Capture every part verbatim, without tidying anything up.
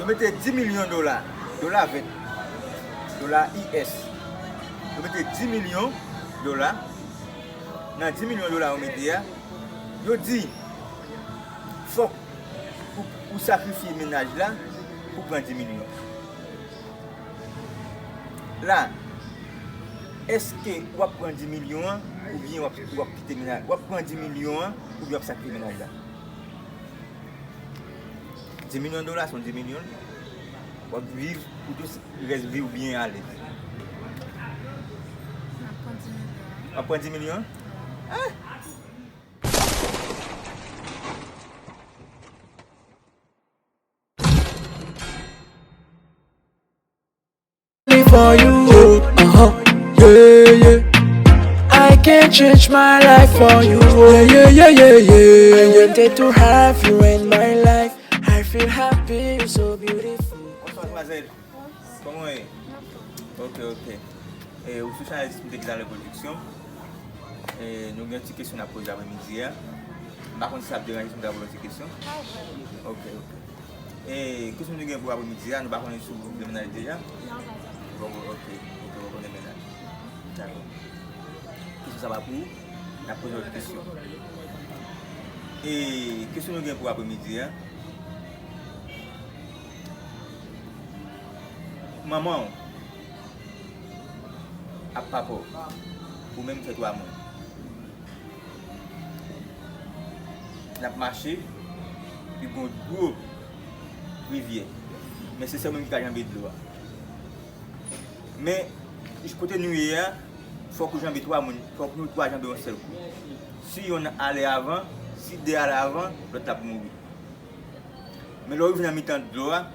Mete dis milyon dola, dola vèt, dola U S. Yo mete dis milyon dola. Nan dis milyon dola yo mete a, yo di, fòk ou, ou sakrifye mennaj la pou pran dis milyon. La, èske w ap pran dis milyon an, oubyen w ap, w ap kite mennaj, w ap pran dis milyon an, oubyen w ap sakrifye mennaj la? Dis milyon dola se yon dis milyon. W ap viv pou tout rès vi w byen alèz. M ap pran dis milyon. W ap pran dis milyon? Ah! Only for you, oh, uh-huh, yeah, yeah. I can change my life for you, oh, yeah, yeah, yeah, yeah, yeah. I wanted to have you in my life. I feel happy, you're so beautiful. Bonsoir, mademoiselle. Kòman w ye? Ok, ok. E, ou sou chanèl Smith Exalé Production. E, nou gen yon ti kesyon n ap poze apremidi a. M pa konn si sa ap deranje si m ta poze yon ti kesyon. Pa vrèman. Ok, ok. E kesyon nou gen pou apremidi a, nou pa konnen si w gen mennaj deja? Non, pa ankò. Bon, bon, ok, ok, ou konnen mennaj. Dakò. Kesyon sa pa pou ou, n ap poze lòt kesyon. E kesyon nou gen pou apremidi a, manman w ap papa w, ou menm fè twa moun. N ap mache, epi gon gwo rivyè. Men se sèl moun ki ka janbe dlo a. Men, jis kote nou ye a, fòk ou janbe twa moun, fòk nou twa janbe yon sèl kou. Si yonn ale avan, si de ale avan, lòt la ap mouri. Men lè w rive nan mitan dlo a,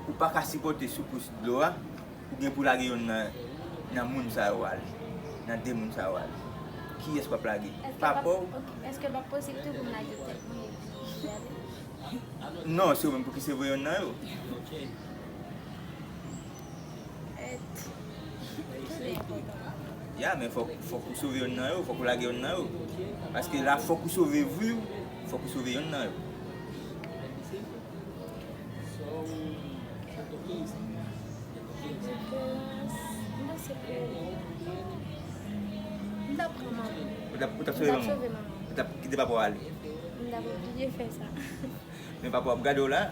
ou pa ka sipòte soukous dlo a, ou gen pou lage yonn nan, nan moun sa yo ale, nan de moun sa yo ale. Kiyès w ap lage? Papa w? Èske l p ap posib tou pou m lage tèt mwen epi ale? Non, se ou menm pou ki sove yonn nan yo. Ya, men fòk, fòk ou sove yonn nan yo, fòk ou lage yonn nan yo. Paske la, fòk ou sove vi w, fòk ou sove yonn nan yo. M panse ke m t ap pran manman. Ou t ap, ou t ap sove manman w? Ou t ap kite papa w ale? M t ap oblije fè sa. Men papa w ap gade w la.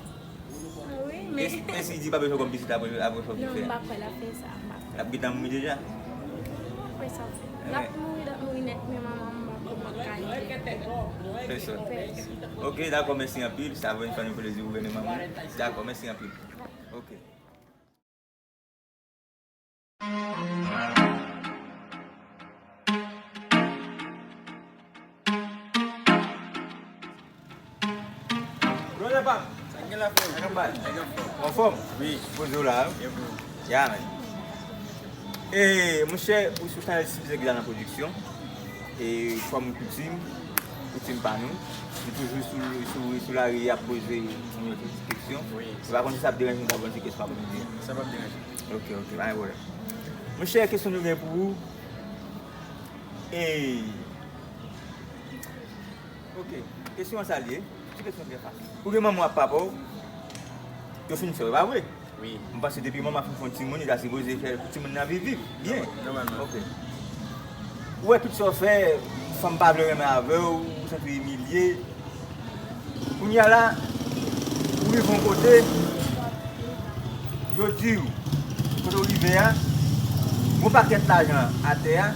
Wi, men. E si li di pa bezwen kòm pitit apre, apre sa w fin fè? Non, m pa kwè l ap fè sa. M pa kwè. L ap gentan mouri deja? M pa kwè sa. L ap mouri, l ap mouri nèt, men manman m pa kwè m ap ka ede. Pèsòn. Pèsòn. Ok, dakò, mèsi anpil. Sa vre, fè nou plezi ou renmen manman w. Dakò, mèsi anpil. Ok. Brother pa m. Sa k gen la, frè m? Sa k ap bay? Sa k ap fè? Anfòm? Wi. Poze w la, wi. Ya, man. E, monchè, ou sou chanèl Six Egzan nan pwodiksyon. E, kòm koutim, koutim pa nou. Nou toujou sou, sou, sou lari ap poze moun yo tout kesyon. Wi. Ou pa konn si sa ap deranje nou ta poze kesyon apremidi a? Sa p ap deranje. Ok, ok, pa gen pwoblèm. Monchè, kesyon nou gen pou ou. E, ok, kesyon an sa l ye. Ti kesyon trè fasil. Ou gen manman w ak papa w, yo fin fè w, e pa vre? Wi. M panse depi manman fin fè yon timoun, li ta sipoze fè pou timoun nan viv, viv byen. Nòmalman. Ok. Ou wè tout sa w fè, fanm pa vle renmen avè w, ou santi w imilye. Kounye a la, ou rive yon kote, yo di w, kote w rive a, gon pakèt lajan atè a,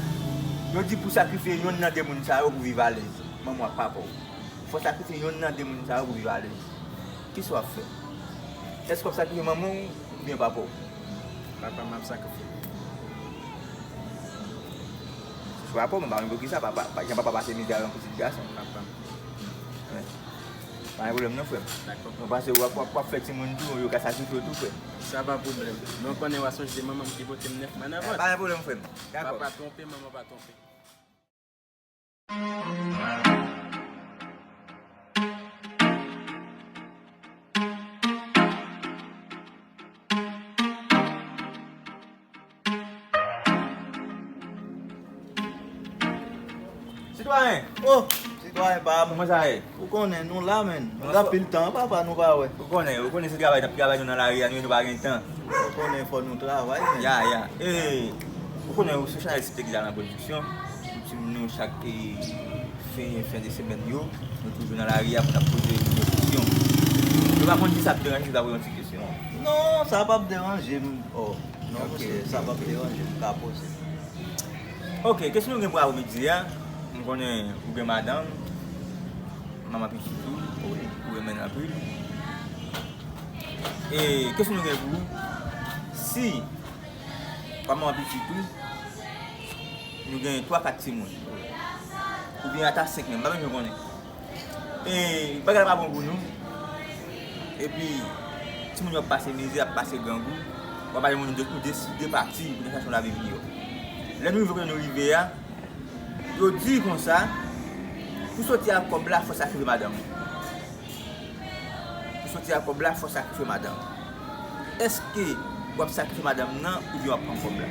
yo di pou sakrifye yonn nan de moun sa yo pou viv alèz, manman w ak papa w. Fò w sakrifye yonn nan de moun sa yo pou viv alèz. Kisa w ap fè? Èske w ap sakrifye manman w oubyen papa w? Papa m ap sakrifye. Se papa w, mwen pa konn poukisa, papa, pa, jan papa pase mizè avè yon pitit gason. Papa m. Wi. Pa gen pwoblèm non, frè m. Dakò. Mwen panse w ap, w ap, w ap fè timoun tou, yo ka sakrifye w tou, frè m. Sa pa pwoblèm. Men w konnen w a sonje se manman m ki pote m nèf mwa nan vant. Pa gen pwoblèm, frè m. Dakò. Papa twonpe, manman pa twonpe. Sitwayen! Oh! Travay pa m. Kòman sa ye? Ou konnen, nou la, menn. Nou gen anpil tan, papa, nou pa wè. Ou konnen, ou konnen se travay n ap travay nou nan lari a, nou, nou pa gen tan. Ou konnen fò nou travay, menn. Ya, ya. E, ou konnen, ou se chanèl Sipte ki la nan pwodiksyon. Pou ti moun nou chak, e, fen, fen de semèn yo, nou toujou nan lari a pou n ap poze yon kesyon. Nou pa konn si sa ap deranje, nou ta poze yon ti kesyon. Non, sa p ap deranje m. Oh, non, ok, monchè, ok, sa p ap deranje m, ka poze. Ok, kesyon nou gen pou apremidi a, m konnen ou gen madanm, manman pitit ou, wi, ou renmen l anpil. E kesyon nou gen pou ou, si w ap manman pitit ou, nou gen twa, kat timoun, oubyen ata senk menm, m pa menm jan konnen. E bagay la pa bon pou nou. Epi, timoun yo ap pase mizè, ap pase grangou. W ap pale moun, nou deside pati pou nou chache yon lavi miyò. Lè nou rive kote nou rive a, yo di konsa, pou soti ak kòb la, fò w sakrifye madanm ou. Pou soti ak kòb la, fò w sakrifye madanm ou. Èske w ap sakrifye madanm nan oubyen w ap pran kòb la?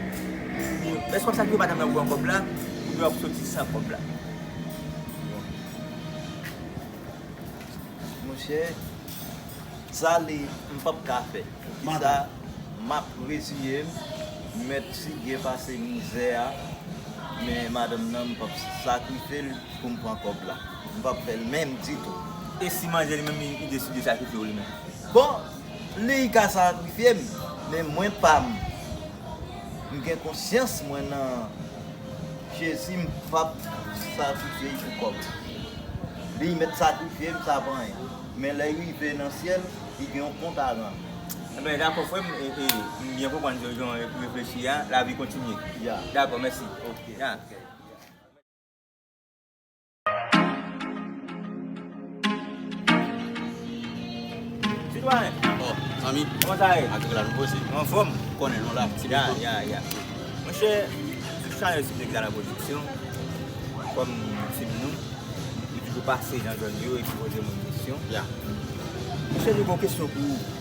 Èske w ap sakrifye madanm nan pou w pran kòb la, oubyen w ap soti san kòb la? Monchè, sa li, m p ap ka fè. Poukisa m ap reziye m, m mèt sibyen pase mizè a, men madanm nan, m p ap sakrifye l pou m pran kòb la. M p ap fè l menm ditou. E si manzè li menm, li, li deside sakrifye w li menm? Bon, li ka sakrifye m, men mwen pa m. M gen konsyans mwen nan Jezi, m p ap sakrifye l pou kòb. Li mèt sakrifye m, sa pa anyen. Men lè l rive nan syèl, li gen yon kont a rann. Enben, dakò, frè m, e, e, m byen konprann jan w reflechi a, lavi kontinye. Ya. Dakò, mèsi. Ok. Ya. Sitwayen. Oh, zanmi. Kòman sa ye? Ak la nou poze. Anfòm? Konnen nou la, ti ya, ya, ya. Monchè, sou chanèl Sipte ki la nan pwodiksyon, kòm timoun nou, li toujou pase nan zòn yo epi poze moun kesyon. Ya. Monchè, nou gen yon kesyon pou ou.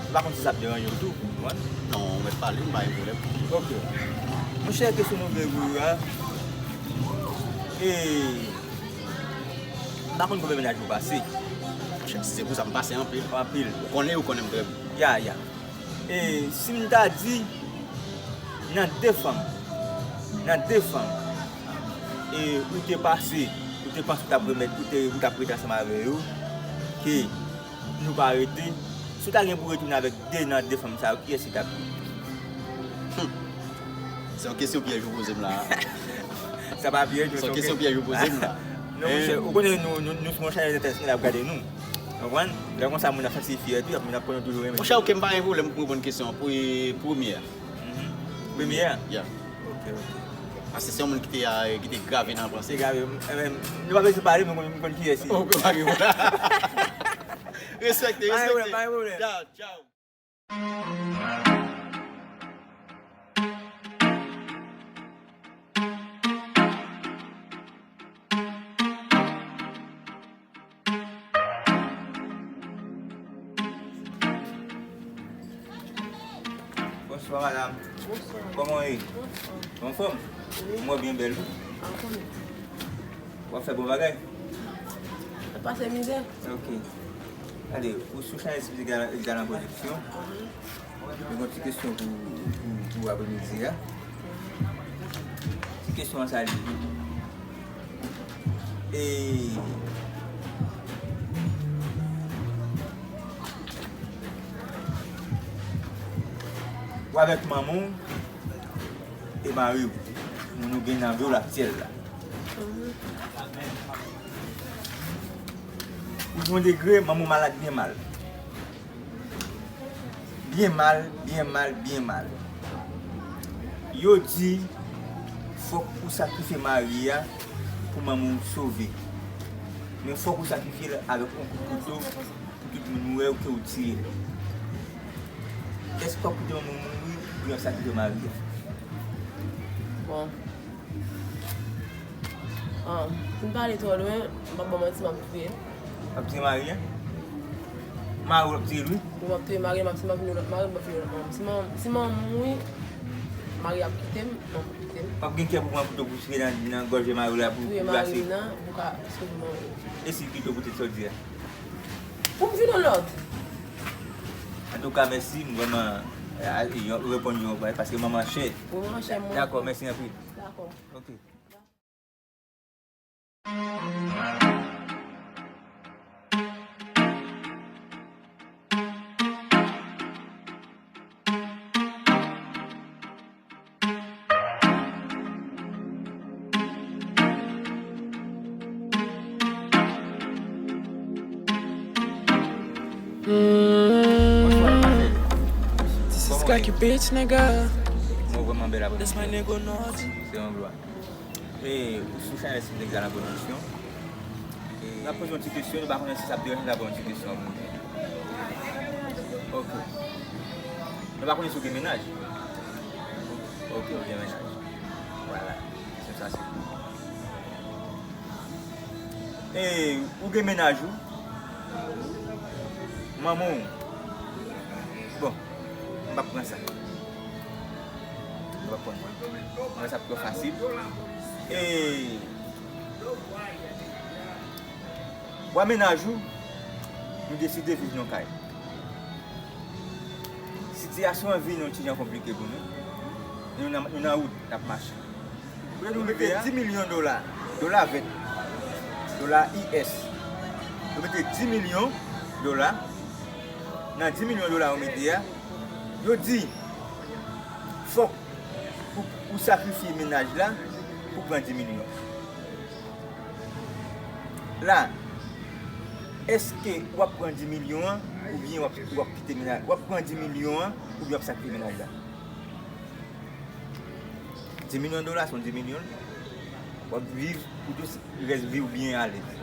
M pa konn si sa ap deranje w tou, ou konprann? Non, ou mèt pale, m pa gen pwoblèm. Ok. Monchè, kesyon nou vle pou ou a, e, m pa konn konbyen mennaj ou pase. Monchè, si se pou sa, m pase anpil. Anpil. Ou konnen, ou konnen m trè byen. Ya, ya. E, si m ta di, nan de fanm, nan de fanm, e, ou te pase, ou te panse ou t ap remèt, ou te, ou t ap rete ansanm avè yo, ke nou pa rete. Si w ta gen pou retounen avèk de nan de fanm sa yo, kiyès li t ap ye? Hmm. Se yon kesyon pyèj ou poze m la. Sa pa pyèj, se yon kesyon pyèj ou poze m la. Non, monchè, ou konnen nou, nou, nou sou yon chanèl entènasyonal, y ap gade nou. Ou konprann? Lè konsa, moun ap santi l fyè tou, moun ap konnen toujou renmen. Monchè, ok, m pa gen pwoblèm pou m reponn kesyon an. Pou, premye a. Mhm. Premye a? Ya. Ok, ok. Paske se yon moun ki te, a, ki te grave nan panse. Te grave. Enben, nou pa bezwen pale, men m konn, m konn kiyès li ye. Ok, pa gen pwoblèm. Respekte, respekte. Pa gen pwoblèm, pa gen pwoblèm. Tchaw, tchaw. Bonswa, madanm. Bonswa. Kòman w ye? Bonswa. Ou anfòm? Wi. M wè w byen bèl, wi. A, konnen. W ap fè bon bagay? N ap pase mizè. Ok. Gade, ou sou chanèl Sipte ki la nan pwodiksyon. Mhm. Nou gen yon ti kesyon pou, pou, pou apremidi a. Ti kesyon an sa li. E, ou avèk manman w e mari w, moun ou gen nan vi w la aktyèl la. Mhm. Ou jwenn degre, manman w malad byen mal. Byen mal, byen mal, byen mal. Yo di, fòk ou sakrifye mari a pou manman w sove. Men fòk ou sakrifye l avèk yon kout kouto pou tout moun wè ke w tiye l. Èske w ap kite manman w mouri pou w sakrifye mari a? Bon. Ah, pou n pa ale twò lwen, m p ap ba w manti, m ap touye l. W ap touye mari a? Mari w ap touye l, wi. Wi, m ap touye mari a, m ap, si m ap vin yon lòt mari, m ap vin yon lòt manman. Si manman, si manman m mouri, Mari ap kite m, manman kite m. W ap gen kè pou pran kouto pou tire nan, nan gòj mari w la pou, pou plase. Touye mari m nan, pou ka sove manman. E si l kite w pou tèt sa w di a? Pou m vin yon lòt. Antouka, mèsi, m vrèman, eh, yo reponn yo, paske manman chè. Wi, manman chè, mwen. Dakò, mèsi anpil. Dakò. Ok. This is Kaki Beats, nigga. Mwen vrèman bèl apre midi. Se yon glwa. E, ou sou chanèl Steve Nèg Galan Production. E, n ap poze yon ti kesyon, nou pa konnen si sa ap deranje n ta pran yon ti kesyon pou ou. Ok. Nou pa konnen si w gen mennaj. Ok, ou gen mennaj. Vwala. Kesyon sa se pou ou. E, ou gen mennaj ou? Manman w? Bon, m p ap pran sa. M p ap pran sa. Mwen sa ap twò fasil. E, w a mennaj ou, nou deside viv nan kay. Sitiyasyon an vin yon ti jan konplike pou nou. Nou nan, nou nan wout, n ap mache. Kote nou mete a? Di milyon dola, dola vèt, dola U S. Nou mete di milyon dola. Nan di milyon dola yo mete a, yo di, fòk ou, ou sakrifye mennaj la pou pran di milyon. La, èske w ap pran di milyon an, oubyen w ap, w ap kite mennaj, w ap pran di milyon an, oubyen w ap sakrifye mennaj la? Di milyon dola, se yon di milyon. W ap viv pou tout rès vi w byen alèz.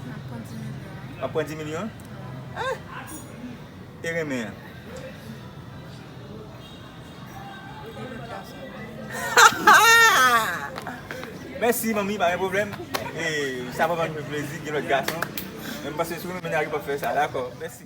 M ap pran di milyon. W ap pran di milyon? Wi. Ah! E renmen an? E lòt gason. Mèsi, manmi, pa gen pwoblèm. E sa vrèman fè m plezi, gen lòt gason. Men m panse si w renmen mennaj ou, w p ap fè sa, dakò. Mèsi.